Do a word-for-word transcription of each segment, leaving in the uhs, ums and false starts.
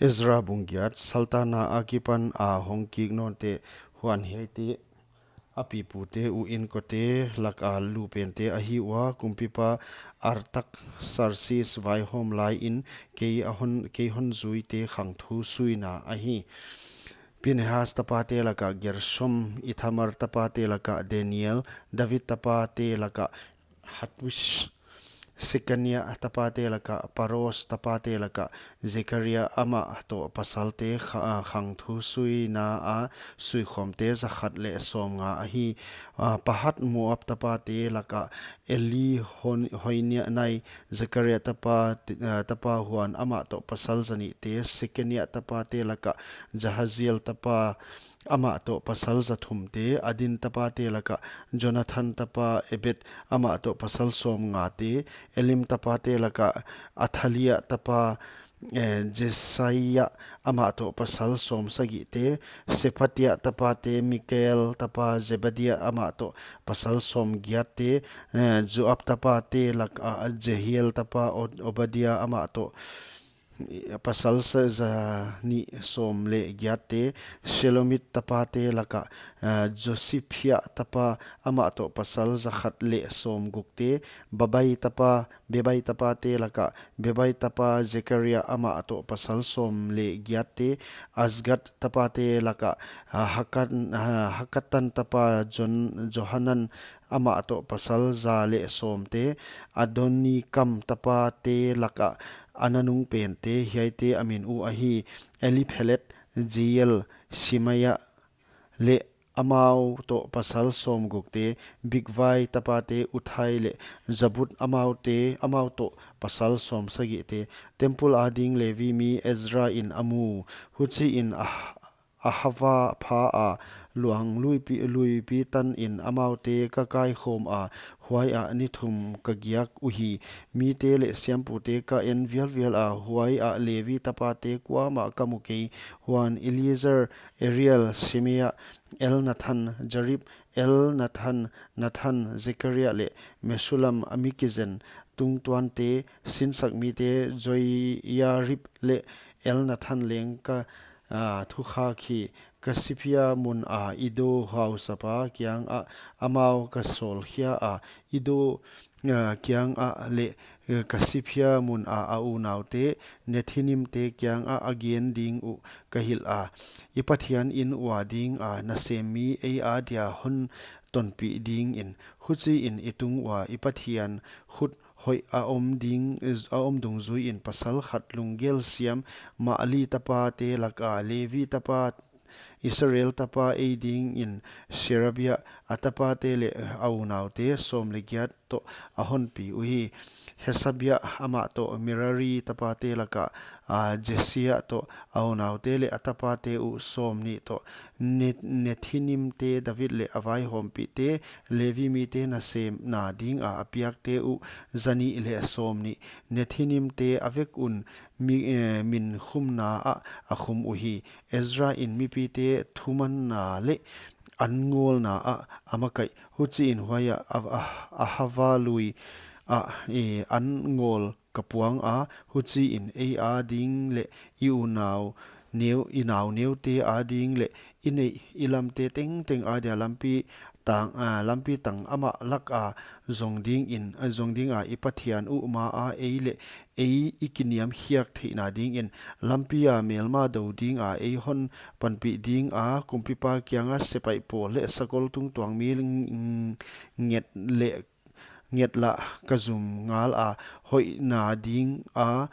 Ezra bung giat. Saltana akipan a hong kik nawnte, huan hiaite a pipute uh inkote laka lupente ahi ua, kumpipa Artaxerxes vaihawm lai in kei a hon, kei hon zuite khangthu suina ahi. Pinehas tapate laka Gershom, Ithamar tapate laka Daniel, David tapate laka Hattush, Sekania tapate laka Parosh, tapate laka Zekaria, amah toh pasalte kha-, a, khangthu suina a suikhawmte zakhat leh sawmnga ahi. A, Pahat Moab tapate laka Eli Hon-, Hoinai, Zekaria tapa, ti-, a, tapa huan amah toh pasal zanihte, Sekania tapate laka Jahaziel tapa, amah toh pasal zathumte, Adin tapate laka Jonathan tapa Ebed, amah toh pasal sawmngate, Elim tapate laka Athalia tapa, eh, Jesaia, amah toh pasal sawmsagihte, Sephatia tapate Mikael tapa Zebadia, amah toh pasal sawmgiatte, eh, Joab tapate laka Jehiel tapa O-, Obadia, amah toh pasal sa-, zanih sawm leh giatte, Shelomit tapate laka, ah, Joshiphia tapa, amah toh pasal zakhat leh sawmgukte, Babai tapa, Bebai tapate laka Bebai tapa Zekaria, amah toh pasal sawm leh giatte, Azgad tapate laka, ah, Hakan-, ah, Hakatan tapa Jon-, Johanan, amah toh pasal za leh sawmte, Adonikam tapate laka a nanungpente, hiaite a min uh ahi: Eliphelet, Jeiel, Shemaia leh amau toh pasal sawmgukte, Bigvai tapate Uthai leh Jabud, amaute, amau toh pasal sawmsagihte. Temple ading Levi mi Ezra in a mu. Huchiin a Ahava pha a, luang luipi, luipi tan in amaute ka kaikhawm a, huai ah ni thum ka giak uhi. Mite leh siampute ka en vialvial a, huai ah Levi tapate kuamah ka mu kei. Huan Eliezer, Ariel, Shemaiah, Elnathan, Jarib, Elnathan, Nathan, Zekaria leh Meshulam, a mi kizen tungtuante, sinsak mite Joiarib leh Elnathan leng ka, ah, thukhak hi. Kasifia mun a Iddo hausapa kiang ah amau ka sawlkhia a, Iddo, ah, kiang ah leh, eh, Kasifia mun a a unaute, Nethinimte kiang ah a gen ding uh ka hilh a. I Pathian in ua ding a nasem mi ei adia hon tonpih dingin, huchiin i tung ua i Pathian khut hoih a om ding, a om dungzui in pasal khat lunggel siam, Mahli tapate laka Levi tapa, Israel tapa ei dingin Sherebia, a tapate leh a unaute sawm leh giat toh a honpi uhi. Hasabia, amah toh Merari tapate laka, a, Jesia toh a unaute leh a tapate uh sawmnih toh, Ne-, Nethinimte David leh a vaihawmpihte, Levi mite nasemna dinga a piakte uh zanih leh sawmnih. Nethinimte a vek un mi, eh, min khumna ah a khum uhi. Ezra in mipite thumanna leh an ngawlna ah a makaih. Huchiin huai ah, a, a, Ahava lui ah, eh, an ngawl ka puang a, huchiin ei ading leh i unau neu, i nauneute ading leh i neih i lamte tengteng adia lampi tang, ah, lampi tang amah laka zong dingin, ah, zong dinga i Pathian uh ma a ei leh ei i kiniamkhiak theihna dingin, lampi a melma do dinga ei hon panpih dinga, kumpipa kianga sepaih pawl leh sakol tungtuang mi ng-, ng-, nget leh nget lah ka zum ngal a, hoihna dinga, a,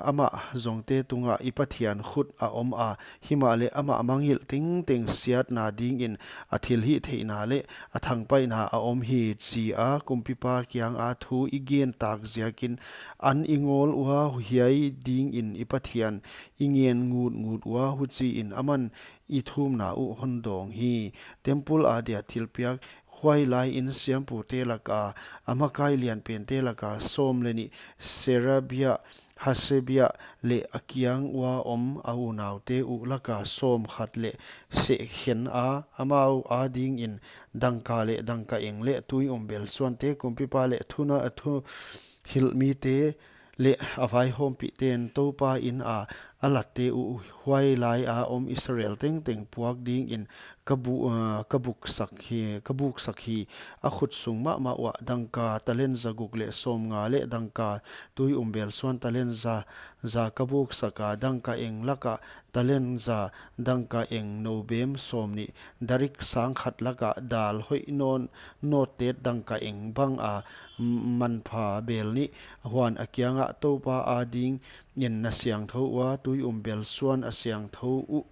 amah zongte tunga i Pathian khut a om a, himahleh amah mangngilh tengteng siatna dingin a thilhihtheihna leh a thangpaihna a om hi, chi a kumpipa kianga thu i gen tak ziakin, an i ngawl ua, hiai dingin i Pathian i ngen ngutngut ua, huchiin aman i thumna uh hon dawng hi. Temple adia thilpiak. Huai laiin siampute laka a makai lianpente laka sawm leh nih, Sherebia, Hasabia leh a kiang ua om a unaute uh laka sawmkhat leh seh khen a, amau adingin dangka leh dangkaeng leh tui umbel suante, kumpipa leh thuna, thuhilhmite leh a vaihawmpihten Toupa in a a latte uh, huai lai a om Israel tengteng puak dingin ka bu-, ah, ka buksak hi, ka buksak hi. A khut sung mahmah uah dangka talent za guk leh sawmnga leh dangka tui um belsuan talent za, za ka buksak a, dangka eng laka talent za, dangka eng noubem sawmnih, darik sang khat laka dal hoih nawn nawttet dangka eng banga, m-, manpha bel nih, huan a kianga Toupa adingin na siangthou ua, tui um belsuan a siangthou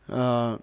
uh, ah,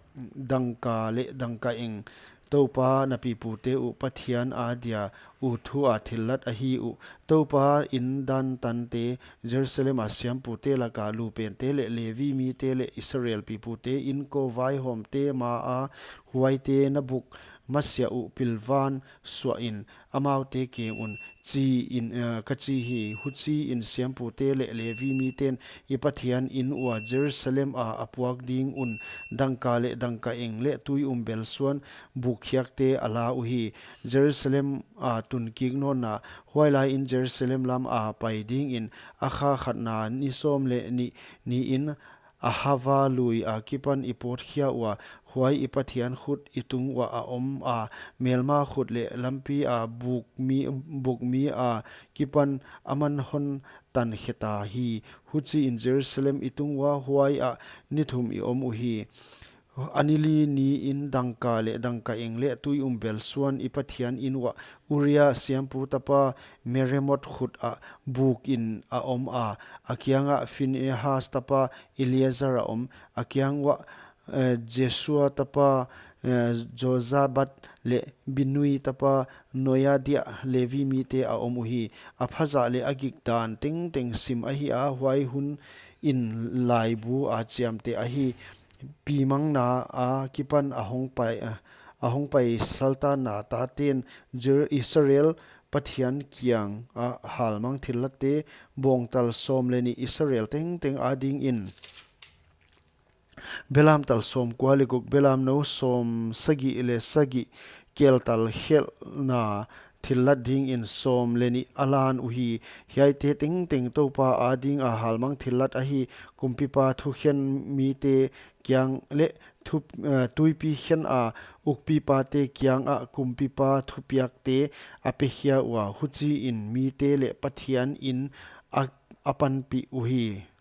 dangka leh dangka eng Toupa na pipute uh Pathian adia ut thu a thillat ahi uh. Toupa in dan tante, Jerusalem a siampute laka lupente leh Levi mite leh Israel pipute in ko vaihawmte maa huaite na buk masiah uh pilvan suahin amaute kiang un chi in, eh, ka chi hi. Huchiin siampute leh Levi miten i Pathian in ua Jerusalem a a puak ding un dangka leh dangka eng leh tui um belsuan bukkhiakte a la uhi. Jerusalem a tun kik nawnna, huailai in Jerusalem lam a pai dingin a kha khatna ni sawm leh nih niin Ahava lui a kipan i pawtkhia ua, huai i Pathian khut i tung ua a om a, melma khut leh lampi a buk mi, buk mi a kipan aman hon tan kheta hi. Huchiin Jerusalem i tung ua, huai a ni thum i om uhi. A ni li niin dangka leh dangka eng leh tui um belsuan i Pathian in uah Uria siampu tapa Meremot khut a bukin a om a, a kianga Phinehas tapa Eleazar a om, a kiang uah, eh, Jesua tapa, eh, Jozabad leh Binui tapa Noadia Levi mite a om uhi. A phazah leh a gik dan tengteng sim ahi a, huai hun in laibu a chiamteh ahi. Pimangna a kipan a hong pai, a hong pai saltanna taten Jer-, Israel Pathian kianga halmang thillatte bawngtal sawm leh nih Israel tengteng adingin belamtal sawmkua leh guk, belamnou sawmsagih leh sagih, keltal khelhna thillat dingin sawm leh nih a lan uhi. Hiaite tengteng Toupa adinga halmang thillat ahi. Kumpipa thukhen mite kiang leh thu, eh, tuipi khen a ukpipate kianga kumpipa thupiakte a pekhia ua, huchiin mite leh Pathian in a, a panpih uhi.